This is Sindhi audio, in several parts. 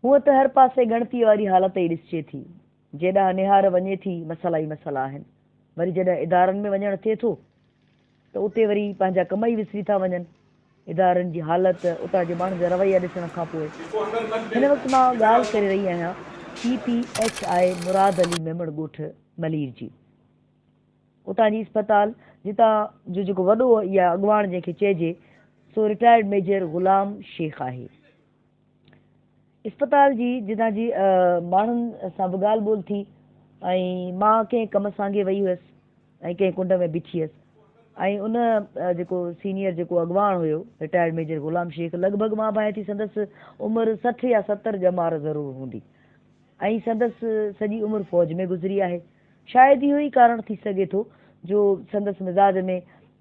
هونء ته هر پاسي ڳڻتيء واري حالت ئي ڏسجي ٿي. جيڏانهن نهار وڃي ٿي، مسئلا ئي مسئلا آهن. وري جڏهن ادارن ۾ وڃڻ ٿئي ٿو ته اتي وري پنهنجا ڪم ئي وسري ٿا وڃن. ادارن جي حالت، اتان جي ماڻهن جا رويا ڏسڻ کان پوء. هن وقت مان ڳالهه ڪري رهي آهيان P P H I Murad Ali Memon ڳوٺ ملير جي. اتان جي اسپتال جتان جو جيڪو وڏو يا اڳواڻ جنهن کي چئجي سو رٽائرڊ ميجر غلام شيخ آهي. اسپتال جي جتان جي ماڻهن سان به ڳالهه ٻولهه ٿي ۽ مان ڪنهن ڪم سانگي وئي هيس ۽ ڪنهن ڪنڊ ۾ بيٺي هيس ۽ ان جيڪو سينيئر جيڪو اڳواڻ هيو رٽائرڊ ميجر غلام شيخ لڳ ڀڳ مان ڀانئين ٿي سندس عمر 60 يا 70 ڄمار ضرور هوندي ۽ سندس سڄي عمر فوج ۾ گذري آهي شايد اهو ئي ڪارڻ ٿي سگهي ٿو جو سندس مزاج ۾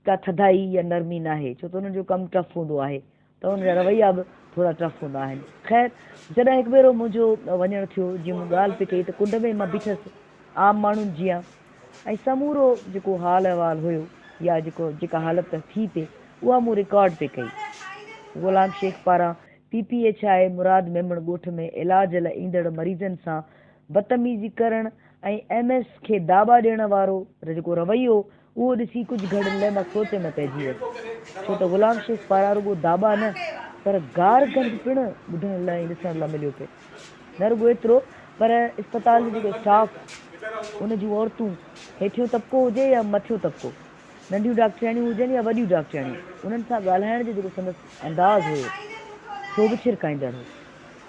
ڪا ٿڌائي يا نرمي ناهي ڇو ته انهن جو ڪم ٽف هوندو آهي ته ان جا رويا به ٿورا ٽف هوندا آهن. خير جڏهن هڪ ڀيرو منهنجو وڃڻ ٿيو، جيئن مون ڳالهه پئي ڪئي ته ڪنڊ ۾ مان بيٺس عام ماڻهن جيان ۽ سمورو جيڪو حال احوال هيو يا جيڪو جيڪا حالت ٿي پئي اها مون رڪارڊ پئي ڪئي. غلام شيخ پاران P P H I Murad Memon ڳوٺ ۾ علاج لاء ايندڙ مريضن سان بدتميزي ڪرڻ ۽ ايم ايس کي داٻا ڏيڻ وارو جيڪو رويو اهو ڏسي ڪجهه گهڙين لاء مان سوچ ۾ پئجي ويس، ڇو ته غلام شيخ پاران رڳو داٻا نه پر گار گند پڻ ٻڌڻ لاء ۽ ڏسڻ لاء مليو پئي. نه رڳو ايترو پر اسپتال جو جيڪو اسٽاف، ان جون عورتون، هيٺيون طبقو هجي يا مٿيون طبقو، ننڍيون ڊاڪٽرياڻيون هجن يا وڏيون ڊاڪٽرياڻيون، انهن سان ڳالهائڻ جو جيڪو سندس انداز هيو، سو به ڇرڪائيندڙ هو.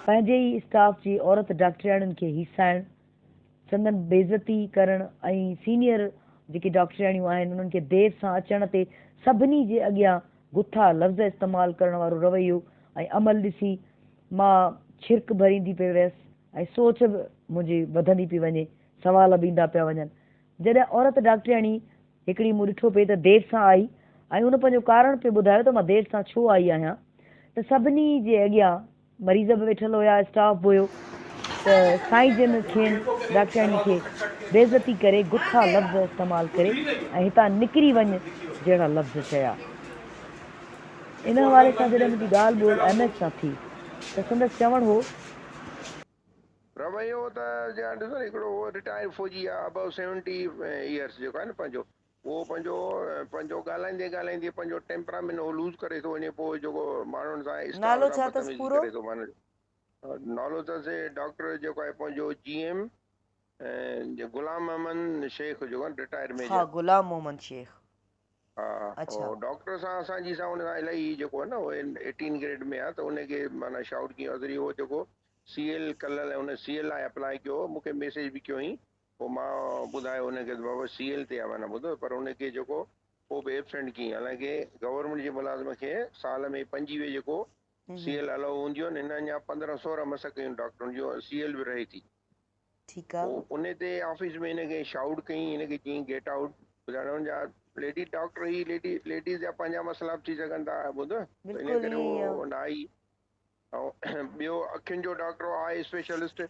پنهنجي ئي اسٽاف جي عورت ڊاڪٽرياڻين کي هيسائڻ، سندن بيعزتي ڪرڻ ۽ سينيئر جيڪي ڊاڪٽرياڻيون آهن انهن کي دير سان اچڻ تي سڀني جي اڳيان گٿا لفظ استعمال ڪرڻ وارو رويو ۽ عمل ڏسي مان ڇرڪ ڀريندي پئي ويس ۽ سوچ به منهنجي وڌندي پئي وڃي سوال به ايندا پيا وڃن جڏهن عورت ڊاڪٽرياڻي هڪڙي مون ڏٺو پئي ته دير سان آئي ۽ هن پنهنجو ڪارڻ پئي ٻڌايو ته مان دير سان ڇو آئي آهيان ته سڀني جي اڳيان مريض به ويٺل هيا، اسٽاف به هيو ته سائين جن کين ڊاڪٽرياڻي کي بيعزتي ڪري گٿا لفظ استعمال ڪري ۽ هتان نڪري وڃ جهڙا لفظ چيا. ان حوالي سان جڏهن منهنجي ڳالهه ٻولهه ايم ايس سان ٿي ته سندس چوڻ هو. رويو ته جيئن ڏسو نه هڪڙو هو رٽائرڊ فوجي آ ابو سيونٽي ايئرس جيڪو آهي نه پنهنجو اهو پنهنجو پنهنجو ڳالهائيندي ڳالهائيندي پنهنجو ٽيمپرامينٽ اهو لوز ڪري ٿو وڃي پوء جيڪو ماڻهن سان اسٽاف نالو سان ڇا اٿس بدتميزي پورو؟ ڪري ٿو معنيٰ نالو اٿس ڊاڪٽر جيڪو آهي پنهنجو جي ايم غلام محمد شيخ جيڪو آهي رٽائرڊ ها ميجر. غلام محمد شيخ ها اڇا. اهو ڊاڪٽر سان اسان جي سان ان سان الاهي جيڪو آهي نه اهو ايٽين گريڊ ۾ آهي ته ان کي معنيٰ شائوٽ ڪيو اصلي اهو جيڪو سي ايل ڪلهه ان سي ايل لاء اپلائي ڪيو هو مون کي ميسيج به ڪيو هئين پوء مان ٻڌايو ان کي ته بابا سي ايل تي آ معنيٰ ٻڌو پر ان کي جيڪو پوء به ايبسنٽ ڪيائين حالانڪه گورنمينٽ جي ملازم کي سال ۾ 25 جيڪو سي ايل الائو هونديون آهن هن اڃا 15 16 مس ڪيون ڊاڪٽرن جون سي ايل به رهي ٿي ٺيڪ آ. پوء ان تي آفيس ۾ هن کي شائوٽ ڪيائين هن کي چيائين گيٽ آئوٽ ٻڌائڻ ان جا ليڊي ڊاڪٽر هي ليڊي ليڊيز جا پنهنجا مسئلا به ٿي سگهن ٿا ٻڌ ته ان بلڪل ڪري ائين ئي آ. اهو نه آئي ۽ ٻيو اکين جو ڊاڪٽر آء اسپيشلسٽ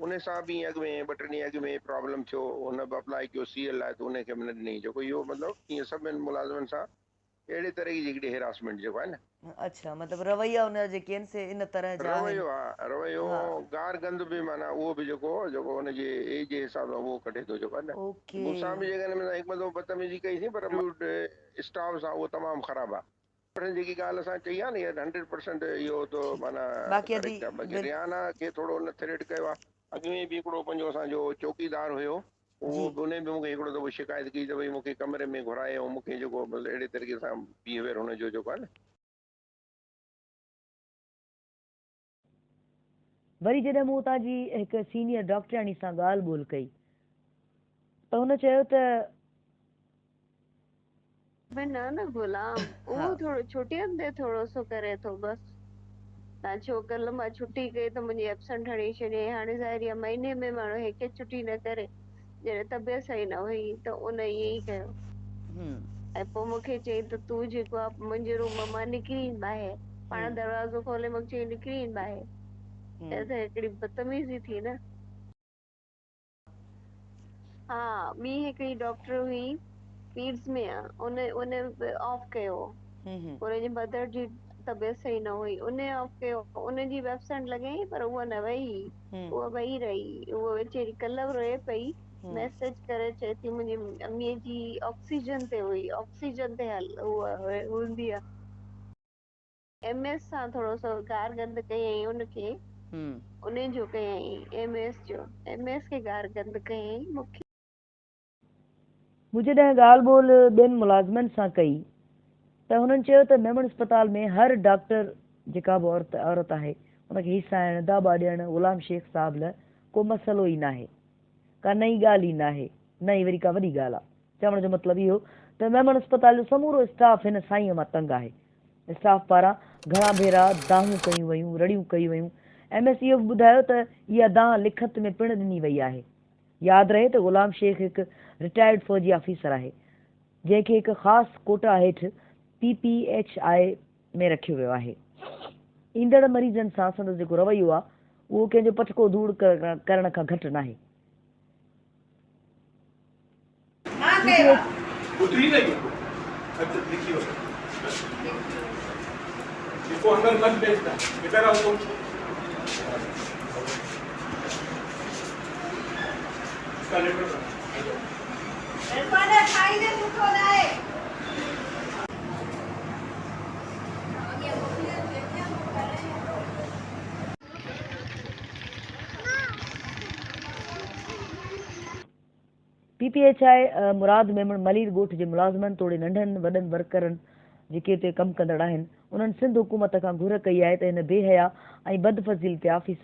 ان سان به اڳ ۾ ٻه ٽي ڏينهن اڳ ۾ پرابلم ٿيو هن به اپلائي ڪيو سي ايل لاء ته ان کي به نه ڏنائين جيڪو اهو مطلب ائين سڀن ملازمن سان اهڙي طرح جي هڪڙي هراسمينٽ جيڪو آهي نه. اڇا مطلب رويا ان جا جيڪي آهن سي ان طرح جا آهن. رويو ها رويو ها. گار گند به معنيٰ اهو به جيڪو جيڪو ان جي ايج جي حساب سان اهو ڪڍي ٿو جيڪو آهي نه اوڪي. مون سان به جيڪڏهن هڪ ٻه دفعو بدتميزي ڪئي سين پر اسٽاف سان اهو تمام خراب آهي. پرسنٽ جيڪي ڳالهه اسان چئي آهي نه اها هنڊريڊ پرسنٽ اهو ته ٺيڪ معنيٰ باقي ادي ڪريڪٽ آهي باقي بل ريحانه کي ٿورو ان ٿريٽ ڪيو آهي اڳ ۾ به هڪڙو پنهنجو اسان جو چوڪيدار هيو اهو جي به ان به مونکي هڪڙو دفعو شڪايت ڪئي ته ڀئي مونکي ڪمري ۾ گهرائي ۽ مونکي جيڪو مطلب اهڙي طريقي سان بيهيويئر هن جو جيڪو آهي نه. وري جڏهن مون اتان جي هڪ سينيئر ڊاڪٽرياڻي سان ڳالهه ٻولهه ڪئي ته هن چيو ته. ۾ نه نه غلام ها. اهو ٿورو ڇٽين تي ٿورو سو ڪري ٿو بس تان ڇو ڪلهه مان ڇٽي ڪئي ته منهنجي ابسنٽ هڻي ڇڏيائين هاڻي ظاهر اها مهيني ۾ ماڻهو هڪ ڇٽي نه ڪري جڏهن طبيعت صحيح نه هئي ته ان ائين ئي ڪيو ۽ پوء مون کي چيائين ته تون جيڪو آ منهنجي روم مان نڪري ايند ٻاهر پاڻ دروازو کولي مون کي چيائين نڪري ايند ٻاهر اها ته هڪڙي بدتميزي ٿي نه. ها ٻي هڪڙي ڊاڪٽر هئي پيڊز ۾ آ ان ان به آف ڪيو هو ان جي مدر جي طبيعت صحيح نه هئي ان آف ڪيو ان جي به ابسنٽ لڳائين پر اها نه وئي اها وئي رهي اها ويچاري ڪلهه به روئي پئي ميسيج ڪري چئي ٿي منهنجي اميء جي آڪسيجن تي هئي آڪسيجن تي هل اها هوندي آ. ايم ايس سان ٿورو سو گار گند ڪيائين ان کي انهي جو ڪيائين ايم ايس جو ايم ايس کي گار گند ڪيائين مون کي. مون جڏهن ڳالهه ٻولهه ٻين ملازمن سان ڪئي ته هنن چيو ته ميمڻ اسپتال ۾ هر ڊاڪٽر جيڪا به عورت عورت آهي ان کي هيسائڻ، داٻا ڏيڻ غلام شيخ صاحب لاء ڪو مسئلو ئي ناهي، ڪا نئين ڳالهه ئي ناهي، نه ئي وري ڪا وڏي ڳالهه آ. چوڻ جو مطلب اهو ته ميمڻ اسپتال جو سمورو اسٽاف هن سائينء مان تنگ آهي. اسٽاف پاران گهڻا ڀيرا دانهون ڪيون ويون، رڙيون ڪيون ويون. ايم ايس اهو به ٻڌايو ته اها دانهن لکت ۾ پڻ ڏني وئي آهي. ياد رهي ته غلام شيخ هڪ رٽائرڊ فوجي آفيسر آهي، جنهن کي هڪ خاص ڪوٽا هيٺ پي پي ايڇ I ۾ رکيو ويو آهي. ايندڙ مريضن سان سندس جيڪو رويو آهي، اهو ڪنهن جو پٽڪو ڌوڙ ڪرڻ کان گهٽ ناهي. P P H. P P H I Murad Memon Malir ڳوٺ جي ملازمن توڙي ننڍن وڏن ورڪرن جيڪي اتي ڪم ڪندڙ آهن انهن سنڌ حڪومت کان گهر ڪئي آهي ته هن بي حيا ۽ بدفضيلتي آفيسر.